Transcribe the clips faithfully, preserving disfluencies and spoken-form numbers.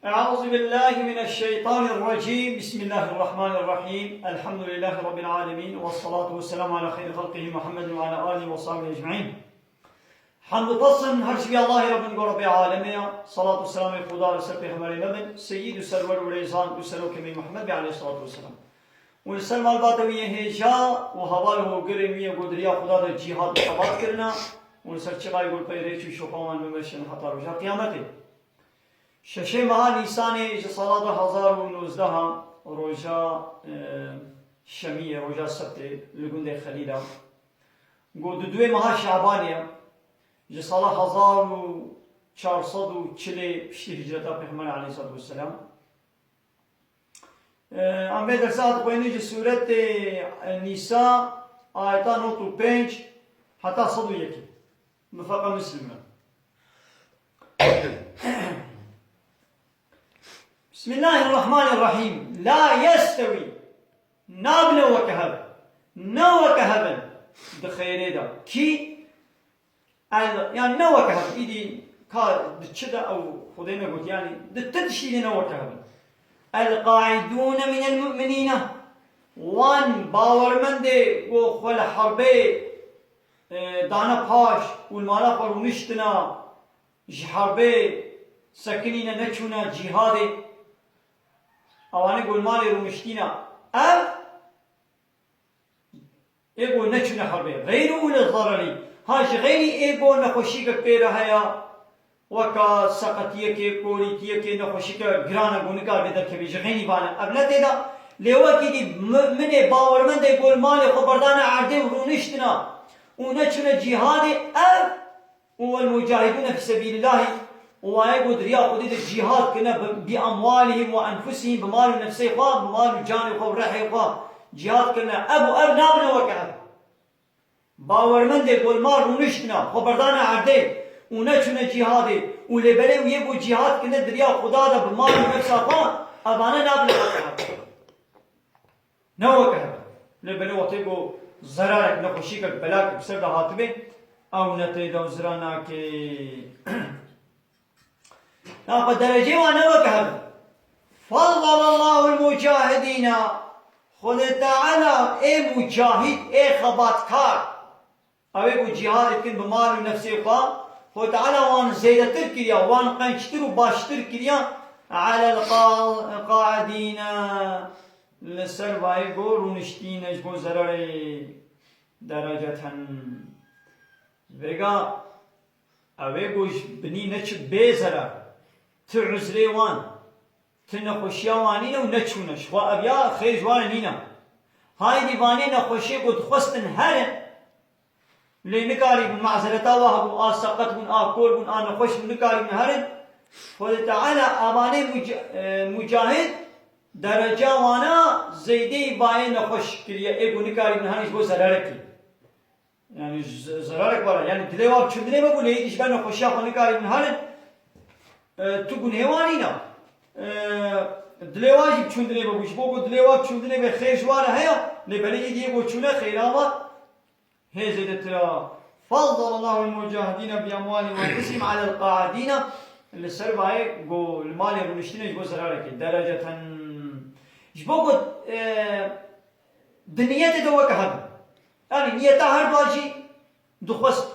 أعوذ بالله من الشيطان الرجيم. بسم الله الرحمن الرحيم. الحمد لله رب العالمين. والصلاة والسلام على خير خلقه محمد وعلى آله وصحبه أجمعين. Hamd û pes in her ji vî Allahê re bin ku Rebbê alemê ya. Salat û selamê Xuda li ser pêxemberê me bin, seyyid û serwer û rêzan û serokê me Muhammed be aleyhissalatu vesselam. Û li ser malbata wî yê hêja û heval û hogirên wî yê ku di riya Xuda de cîhad û xebat kirina û li ser çiqayê ku li pey rêç û şopa wan bimeşin heta roja qiyametê. Şeşê meha Nîsanê ji sala du hezar û nozdeh a roja, e, şemiyê, roja sebtê li gundê Xelîla. Ku di duwê meha Şabanê ye, ji sala hezar û çar sed û çilê piştî hicreta Pêxemberê aleyhissalatu vesselam. Em vê dersa dixwînin ji sûretê Nîsa, ayeta nod û pênc heta sed û yekê. Mifeqa Muslim e. Bismillahirrahmanirrahîm. La yestewî. Nabine weke hev. Ne weke hev in. Di xeyrê de. Kî El, yani ne weke hev, îdî ka di çi de ew Xwedê me got, yani di ti tiştî de ne weke hev in. El qaidûne minel mu'minîne, wan bawermendê ku xwe li herbê, e, dane paş û li mala xwe rûniştina, ji herbê sekinîne, neçûne cîhadê, ewanê ku li malê rûniştîne, ev Ê ku neçûne herbê. Xeyrû ulî zererî. Ha ji xeynî ê ku nexweşîkek pê re heye, weka seqetiyekê, korîtiyekê, nexweşîke giran e ku nikare derkeve, ji xeynî vane. Ev ne tê de, lê wekî dî mu'minê bawermendê ku li malê xwe berdane erdê û rûniştina û neçûne cîhadê, ev û wal mucahidûne fî sebîlillahî, û wayê ku di riya Xwedê de cîhad kirine bi, bi emwalihim ve enfusihim, bi mal û nefsê xwe, bi mal û canê xwe û rehê xwe cîhad kirine, ev û ev nabine weke ev. Bawermendê ku li mal rûniştine, xwe berdane erdê û neçûne cîhadê û lê belê û yê ku cîhad kirine di riya Xuda de bi mal û nefsa xwe, evane nabine weke ev. Ne weke hev e. Lê belê wextê ku zerarek, nexweşîkek, belakek bi ser de hatibê, ew ne tê de û zira nake. Naxwe derecê wan ne weke hev e. Faddalallahu l-mucahidîne. Xwedê Teala ê mucahîd, ê xebatkar, Ew ê ku cîhadê dikin bi mal û nefsê xwe, Xwe Teala wan zêdetir kiriya, wan qenctir û baştir kiriya, alel qa-, qaidîne, li ser vayê ku rûniştîne ji bo zerarê dereceten. Vêga ew ê ku ji binî neçi bê zerar, ti uzrê wan, ti nexweşiya wan nîne û neçûne, ji xwe ev ya xêr ji wan re nîne. Haydî vanê nexweşiyê ku dixwestin herin, Lê nikarîbûn, mazereta wa hebû, a seqet bûn, a kor bûn, a nexweş bûn, nikarîbûn herin. Xwedê Teala avanê muc-, e, mucahid dereca wana zêdeyî bayê nexweş kiriye, ê ku nikarîbûn herin ji bo zerarekê. Yani z-, zerarek wara, yani dilê wa bi çundinê bibû, lê êdî ji ber nexweşiya xwe nikarîbûn herin, e, tu gunhê wan nîna. E, dilê wa jî bi çundinê bibû, ji bo ku dilê wa bi çundinê be xêr ji wana heye, lê belê êdî yê ku çûne xêra wa Hê zêdetir a. Faddalallahu l-mucahidîne bi emwalihim ve enfusihim alel qaidîne. Li ser vayê ku li malê rûniştine ji bo zerarekê. Dereceten. Ji bo ku, e, di niyetê de weke hev in. Yani niyeta her du jî dixwest.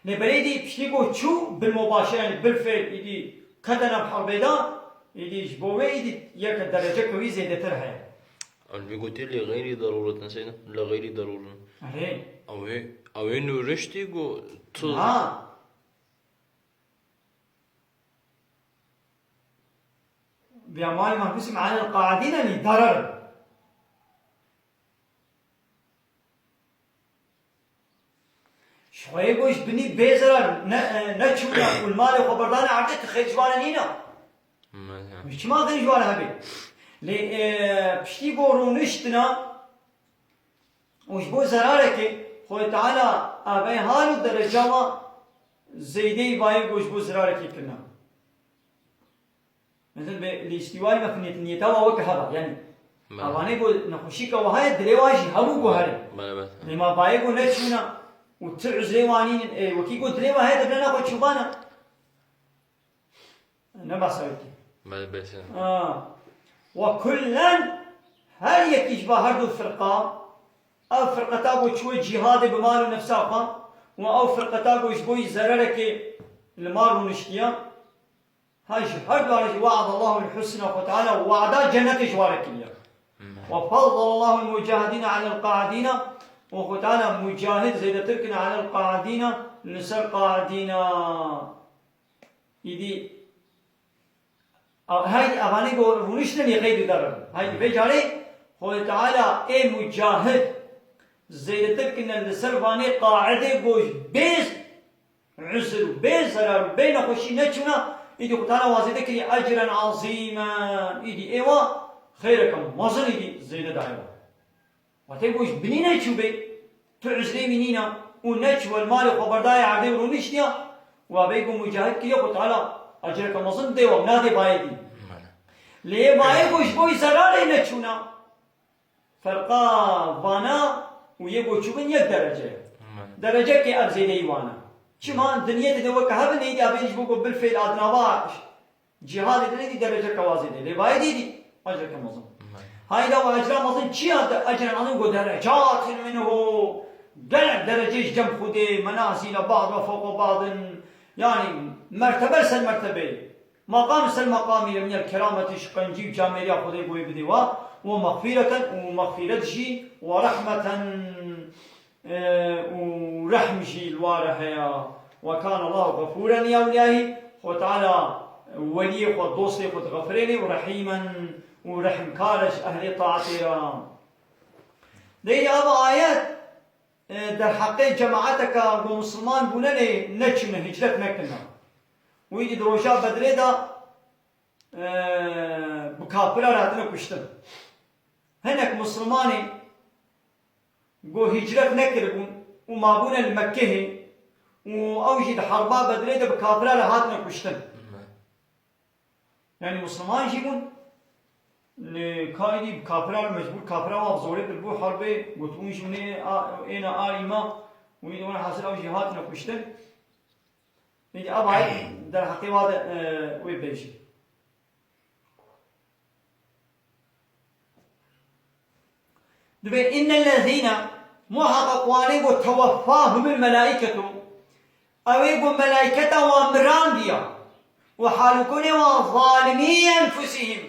Lê belê dî piştî ku çû bil mubaşere, yani bil fiil, îdî kete nav herbê de, îdî ji bo wê îdî yeke dereceke wî zêdetir heye. Elbî gotî li xeyrî derûretin seyda, li xeyrî derûretin. Erê. Ew ê, ew ê nûriştî ku tu Ha. Bi emwalihim ve enfusihim alel qaidîne lî derer. Ji xwe yê ku ji binî bê zerar ne, e, neçûna û li malê xwe berdane erdê, tu xêr ji wan re nîna. Mezin. Wî çima xêr ji wan re hebe? Lê, e, piştî ku rûniştina û ji bo zerarekê Xwedê Teala avê hal û dereca wa zêdeyî bayê ku ji bo zerarekê kirina. Mesela be, lê îstîwayî me finiyet niyeta wa weke heva. Yani, Bele. Avanê ku nexweşîka wa heye, dilê wa jî hebû ku here. Bele, bele. Lê ma bayê ku neçûna û tu uzrê wa nînin, ê, wekî ku dilê wa heye, dibirina xwe çûbana. Ne behsa wekî. Belê, belê. Ha. Ve kullen, her yekî ji ba her du firqa, ev firqeta ku çûye cîhadê bi mal û nefsa xwe, û ew firqeta ku ji bo yî zererekê li mal rûniştiye, ha, ji her du jî, وعد الله الحسنى, Xwe Teala wada cennetê ji wa re kiriye. Amin. وفضل الله المجاهدين على القاعدين, û Xwe Teala mucahid zêdetir kine على القاعدين, li ser qaidîna. Îdî, a-, hey, evanê ku rûniştin ê qeyd û derin. Hey, vê carê Xwedê Teala ê mucahid zêdetir kine li ser vanê qaidê ku ji bê uzr û bê zerar û bê nexweşî neçûna, îdî Xwedê Teala wa zêde kiriye ecren azîmen. Îdî ê wa xêreke mezin îdî zêde daye wa. Watê ku ji binî neçûbê, tu uzrê wî nîna û neçû li malê xwe berdayê erdê û rûniştiya, wa bê ku mucahid kiriye, Xwe Teala ecreke mezin dê wa, nadê bayê dî. Belê. Lê yê bayê ku ji bo wî zerarê neçûna, ferqa vana û yê ku çûbin yek derece ye. Belê. Derecekê ev zêdeyî wana. Çima dinyetê de weke hev in, êdî ev ê ji bo ku bilfêl adnava Cîhadê dinê dî dereceke wa zêde. Lê bayê dî dî ecreke mezin. Belê. Hayda, we ecra mezin çi ya de ecren azîm, got derecatun minhu. Gelek derecê ji cem Xwedê, menazîle ba'd ve fewqe ba'din. Yani mertebe ser mertebeyê. Maqam ser maqamî le minel kerametî, ji qencî û camêriya Xwedê goyê bidê wa. Ve mexfîreten, û mexfîret jî, ve rehmeten. Û rehm jî li wa re heye. Ve kâne Allahu xefûren li ewliyahî. Xwe Teala weliyê xwe, dostê xwe dixefirênê û rehîmen û rehmkar e ji ehlê taetê re. Deyî ev ayet, e, derheqê cemaeteke ku misilman bûne lê neçûne, hicret nekirine. Wî dî di roja Bedrê de, e, bi kafira re hatine kuştin. Hinek misilmanê ku hicret nekiribûn û mabûne li Mekkehê û ew jî di herba Bedrê de bi kafira re hatine kuştin. Yani misilman jî bûn, lê karî dî bi kafira re mecbûr, kafira wan bi zorê kiribû herbê, gotibûn jî hûn ê a-, êne alî me û wî de wan hasil ew jî hatine kuştin. Peki, ev ayet derheqê wa de, e, wê bêjî. Dibê, innellezîne, muheqeq wanê ku teweffahumul melâiketu, ew ê ku melayketa wan mirandiya, û halûkonê wan zalimî enfusihim,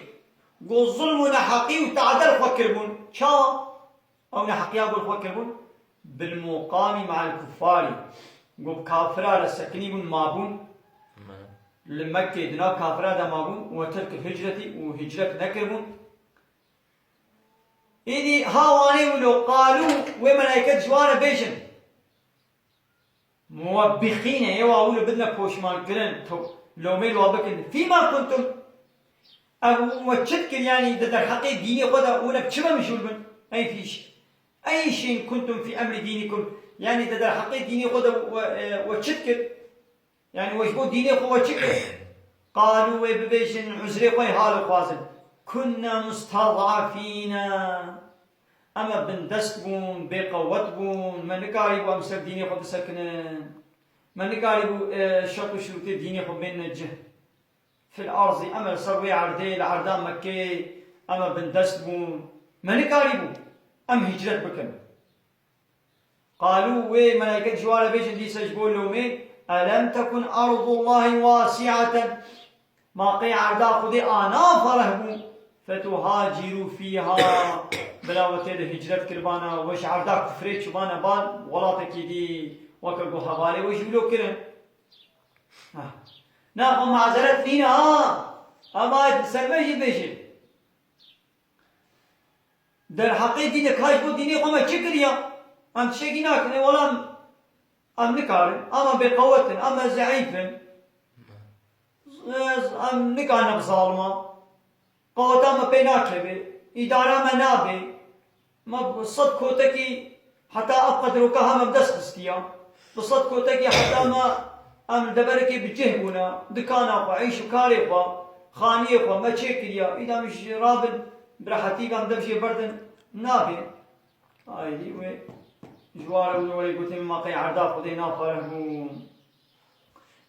ku zulm û neheqî û tade li xwe kiribûn. Çawa? Ew neheqiya ku li xwe kiribûn, bil muqamî me'al kuffarî, ku bi kafira re sekinîbûn, mabûn. Li Mekkê di nav kafira de mabûn, we terkil hicretî û hicret nekiribûn. Îdî ha wanê wilo qalû, wê melayket ji wan re bêjin. Muwebbixîne, ê wa wilo bidine poşmankirin, to-, lomê li wa bikin. Fîma kuntum, ev we çi dikir, yanî di derheqê dînê xwe de hûn bi çi ve mijûl bin? Ey fîş. Ey şeyin kuntum fî emrî dînikum. Yanî di derheqê dînê xwe de we, e, we çi dikir? Yani we ji bo dînê xwe we çi kir? Qalû, wê bibêjin, uzrê xwe hal xwazin. Kunna mustad'afîne. Em e bindest bûn, bêqewet bûn, me nikarîbû em ser dînê xwe bisekinin. Me nikarîbû, e, şert û şurûtê dînê xwe bênine cih. Fil arzî, em e li ser wê erdê, li erda Mekkê, em e bindest bûn. Me nikarîbû em hicret bikin. Qalû, wê melayket ji wan re bêjin dîsa ji bo lomê, elem tekun ardullahi wasi'aten, ma qey erda Xwedê a nafareh bû, fetuhacirû fîha, bila we tê de hicret kiribana, we ji erda kufrê çûbana bal welatekî dî, weke ku hevalê we jî wilo kirin. Heh. Na xwe mazeret nîne ha, em ayet li ser me jî bêjin. Derheqê dînê, ka ji bo dînê xwe me çi kiriya? Em tiştekî nakin, ê wela em, em nikarin, em, em bêqewet in, em, em zeîf in. Em nikarine bi zalima. Qeweta me pê nakeve, îdara me nabe. Me bi sed kotekî heta ev qediroka hem em dest xistiya. Bi sed kotekî heta me em li deverekê bi cih bûne, dikana xwe, îş û karê xwe, xaniyê xwe me çêkiriya. Îda em ji rabin bi rehetî ve em dev jê berdin, nabe. Aydî wê ji wa re wilo wê gotin, ma qey erda Xwedê nafareh bû.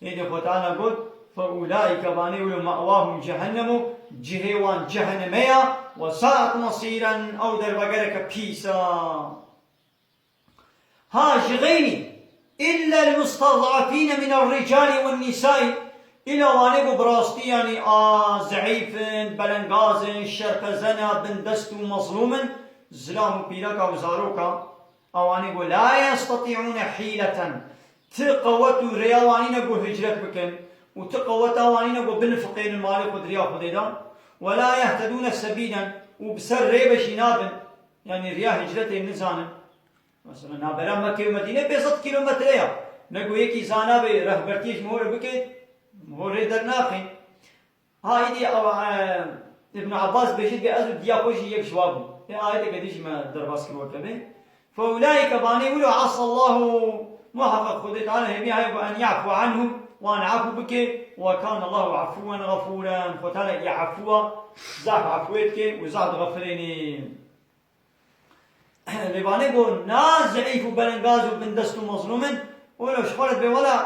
Êdî Xwe Teala got, فَاُولَٰئِكَ، vanê wilo, مَأْوَاهُمْ جَهَنَّمُ، cihê wan ceheneme ya, وَسَاءَتْ مَصِيرًا، ew dervegereke pîs e. Ha, ji xeynî, إِلَّا الْمُسْتَضْعَفِينَ مِنَ الرِّجَالِ وَالنِّسَاءِ، îla wanê ku bi rastî, yanî, a, zeîf in, belengaz in, şerpezene, bindest û mezlûm in, zilam û pîreka û zaroka, ewanê ku لَا يَسْتَطِيعُونَ حِيلَةً، ti qewet û rêya wan nîne ku hicret bikin û ti qeweta wan nîne ku binifiqênin malê xwe di riya Xwedê de, وَلَا يَهْتَدُونَ سَبِيلًا، û bi ser rê ve jî nabin, yanî riya hicretê nizanin. Mesela, navbera Mekke û Medîne pênc sed kîlometre ya. Ne ku yekî zana bê rehbertiyê ji min re bike, min rê dernaxê. Ha, îdî ew, e, Ibn Abbas bêjî, dibê ez û diya xwe jî yek ji wa bûm. Ê ayeteke dî jî me derbas kir weke bê. فَاُولَٰئِكَ، vanê wilo, عَسَى اللّٰهُ، muheqeq Xwedê Teala hêvî heye ku أَنْ يَعْفُوَ عَنْهُمْ، wan efû bike, وَكَانَ اللّٰهُ عَفُوًّا غَفُورًا، Xwedê Teala yê efû e, zehf efûyê dike û zehf dixefirênê. Lê vanê ku na zeîf û belengaz û bindest û mezlûm in, wilo ji xwe re dibê wela,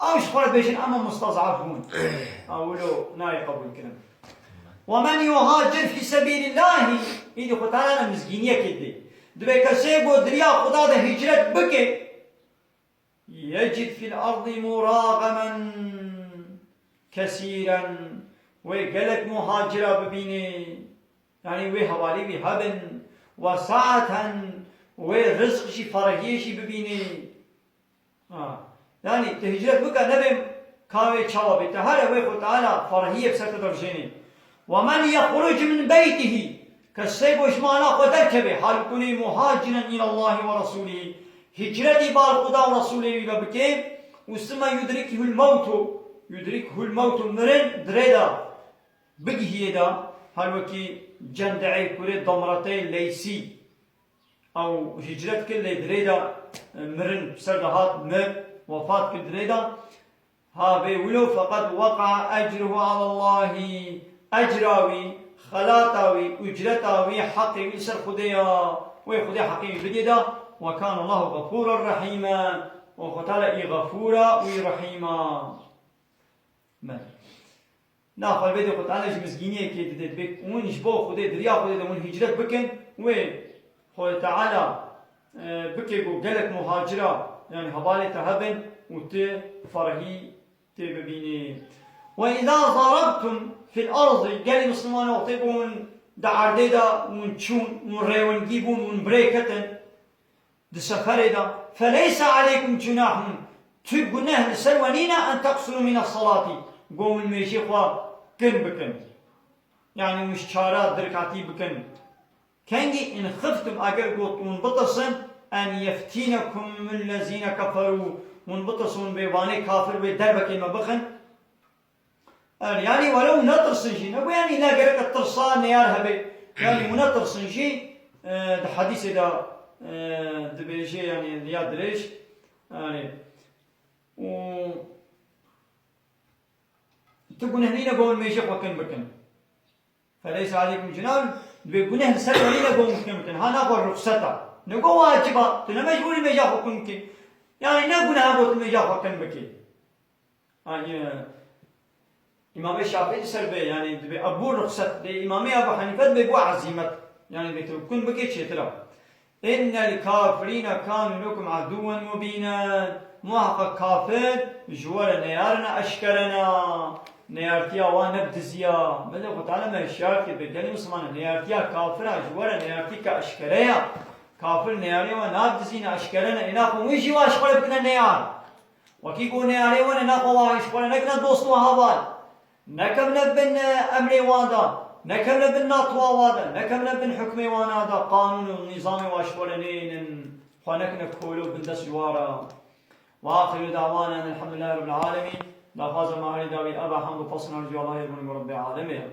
ew ji xwe re dibêjin, em mustez'efûn. Ew wilo nayê qebûlkirin. وَمَنْ يُهَاجِرْ فِي سَبِيلِ اللّٰهِ، îdî Xwedê Teala mizgîniyekê didê. Dibê kesê ku di riya Xweda de hicret bike، يَجِدْ فِي الْأَرْضِ مُرَاغَمًا كَثِيرًا، wê gelek muhacira bibînê, yanî wê hevalî wî hebin, وَسَعَةً، wê rizq jî, ferehiyê jî bibînê. Ha. Yanî tu hicret bike, nebe ka wê çawa bê. Tu here wê Xwedê Teala ferehiyê bi ser te de bijênê. وَمَنْ يَخْرُجْ مِنْ بَيْتِهِ، kesê ku ji mala xwe derkeve, hal kunê مُهَاجِرًا إِلَى اللّٰهِ وَرَسُولِهِ، hicretî bal Xweda û Resûlê wî ve bike, û ثُمَّ يُدْرِكْهُ الْمَوْتُ، يُدْرِكْهُ الْمَوْتُ، mirin dirê de bigihiyê de, hal wekî cendeê kurê Damretê Leysî. Ew hicret kir, lê dirê de, e, mirin ser de hat, mir, wefat kir dirê de. Ha vê wilo, فَقَدْ وَقَعَ أَجْرُهُ عَلَى اللّٰهِ، ecra wî, xelata wî, ucreta wî, heqê wî li ser Xwedê ya. Wê Xwedê heqê wî bidê de. وَكَانَ اللّٰهُ غَفُورًا رَحِيمًا، û Xwedê Teala î Xefûr e û î Rehîm e. Belê. Naxwe vê de Xwedê Teala ji mizgîniyekê dide, dibê hûn ji bo Xwedê, di riya Xwedê de hûn hicret bikin, wê Xwedê Teala, e, bike ku gelek muhacira, yanî hevalê te hebin û tu ferehî tê bibînî. وَإِذَا ضَرَبْتُمْ فِي الْأَرْضِ، gelê Misliman, wextê ku hûn di erdê de hûn çûn, hûn rêwingî bûn, hûn birê ketin, di seferê de, فَلَيْسَ عَلَيْكُمْ جُنَاحٌ، tu guneh li ser we nîne, أَنْ تَقْصُرُوا مِنَ الصَّلَاةِ، go hûn mejê xwe kin bikin. Yanî hûn ji çara dirkatî bikin. Kengî, إِنْ خِفْتُمْ، eger go hûn bitirsin, أَنْ يَفْتِنَكُمُ الَّذِينَ كَفَرُوا، hûn bitirsin, hûn bê vanê kafir wê derbekê me bixin. Er, yanî welew netirsin jî, ne ku yanî ne gerek e tirsa neyar hebe. Yanî hûn netirsin jî, e, di hedîsê de, e, dibêje, yanî ya dirêj, yanî, û tu guneh nîne go hûn mêjê xwe kin bikin. فَلَيْسَ عَلَيْكُمْ جُنَاحٌ، dibê guneh li ser we nîne go hûn kin bikin. Ha naxwe ruxset e. Ne go wacib e, tu ne mecbûr î mêja xwe kin bikî. Yanî ne guneh e go tu mêja xwe kin bikî. Ha, e, Îmamê Şafî li ser bê, yanî dibê Ebû Ruxset, dê Îmamê Ebû Henîfe dibê bû ezîmet. Yanî dê tu kin bikê çêtir e. إِنَّ الْكَافِرِينَ كَانُوا لَكُمْ عَدُوًّا مُبِينًا. Muheqeq kafir ji we re neyar ne, eşkere ne. Neyartiya wan ne bi dizî ya. Belê Xwedê Teala me hişyar kir, bê gelê Misliman e, neyartiya kafira ji we re neyartîka eşkere ya. Kafir neyarê we ne bi dizî ne, eşkere ne. Ê naxwe wî jî wan ji xwe re bikine neyar. Wekî ku neyarê we ne, naxwe wan ji xwe re nekine dost û heval. Nekevine bin, e, emrê wan de. Nekevine bin natwa wan de. Nekevine bin hukmê wan de. Qanûn û nîzamê wan ji xwe re nênin. Xwe nekine kole û bindest ji wan re. وآخر دعوانا أن الحمد لله رب العالمين. Daxwaza me herî dawî ev e, hamd û pesna ji Allahê Rûnî û Rebbê Alemê ye.